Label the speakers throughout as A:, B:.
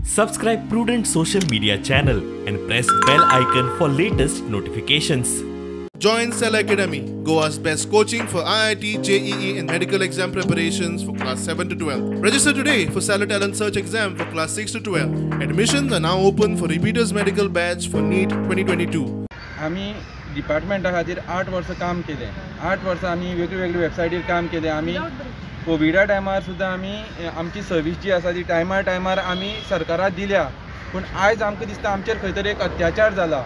A: Subscribe Prudent Social Media channel and press bell icon for latest notifications.
B: Join Cell Academy, Goa's best coaching for IIT, JEE and medical exam preparations for class 7 to 12. Register today for Cellar Talent Search exam for class 6 to 12. Admissions are now open for repeaters medical batch for NEET 2022.
C: आमी डिपार्टमेंटा खातीर 8 वर्सां काम केलें. 8 वर्सां आमी वेगळे वेगळे वेबसायटीर काम केलें. आमी कोविडा टायमार सुद्दां आमी आमची सर्वीस जी आसा ती टायमार टायमार आमी सरकाराक दिल्या. पूण आयज आमकां दिसता आमचेर खंय तरी एक अत्याचार जाला.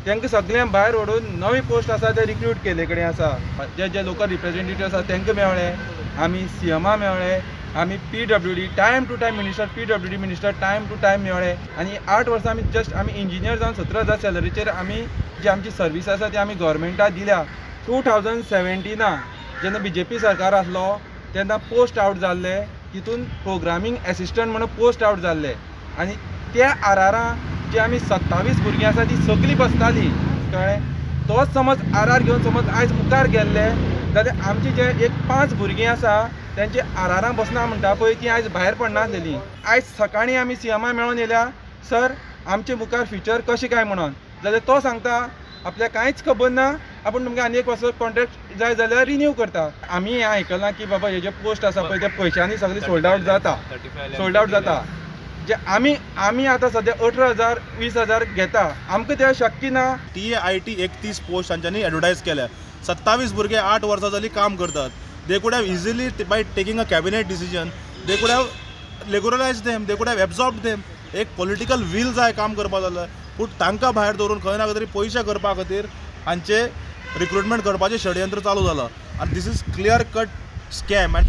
C: तांकां सगळ्यांक भायर व्हरून नवी पोस्ट आसा ते रिक्रूट केल्ले कडेन आसा. जे जे लोकल रिप्रेजेंटेटिव आसा तांकां मेळ्ळे, आमी सीएमा मेळ्ळे, आमी PWD time to time minister, PWD minister time to time मेळ्ळे. आनी 8 वर्सां आमी जस्ट आमी इंजिनियर जावन 17,000 सॅलरीचेर आमी जी आमची सर्वीस आसा ती आमी गव्हर्मेंटाक दिल्या. 2017 जेन्ना बीजेपी सरकार आसलो तेन्ना पोस्ट आवट जाल्ले, तितून प्रोग्रामींग एसिस्टंट म्हणून पोस्ट आवट जाल्ले. आनी त्या आर आरां जी आमी 27 भुरगीं आसा ती सगळीं बसतालीं, कळ्ळें. तोच समज आर आर घेवन समज आयज मुखार गेल्ले जाल्यार आमची जे एक 5 भुरगीं आसा तेंचे आर आरां बसना म्हणटा पळय ती आयज भायर पडनासलेली. आयज सकाळीं आमी सीएमा मेळोन येयल्या, सर आमचे मुखार फ्युचर कशें काय म्हणून, जाल्यार तो सांगता आपल्याक कांयच खबर ना, आपूण तुमकां आनी एक वर्सा कॉन्ट्रॅक्ट जाय जाल्यार रिन्यू करता. आमी हें आयकलां की बाबा हे जे पोस्ट आसा पळय ते पयशांनी सगळें सोल्ड आवट जाता, सोल्ड आवट जाता. जे आमी आमी आतां सद्या 18,000 20,000 घेता, आमकां तें शक्य ना.
D: टीएआयटी 31 पोस्ट तांच्यांनी एडवर्टायज केल्या. 27 भुरगे 8 वर्सां जाली काम करतात. They could have easily, by taking a cabinet decision, they could have regularise them, they could have absorb them. एक पॉलिटिकल वील जाय काम करपा जाल्यार, पूण तांकां भायर दवरून खंय ना खंय तरी पयशे करपा खातीर हांचे रिक्रुटमेंट करपाचें षडयंत्र चालू जालां आनी this is clear cut scam. And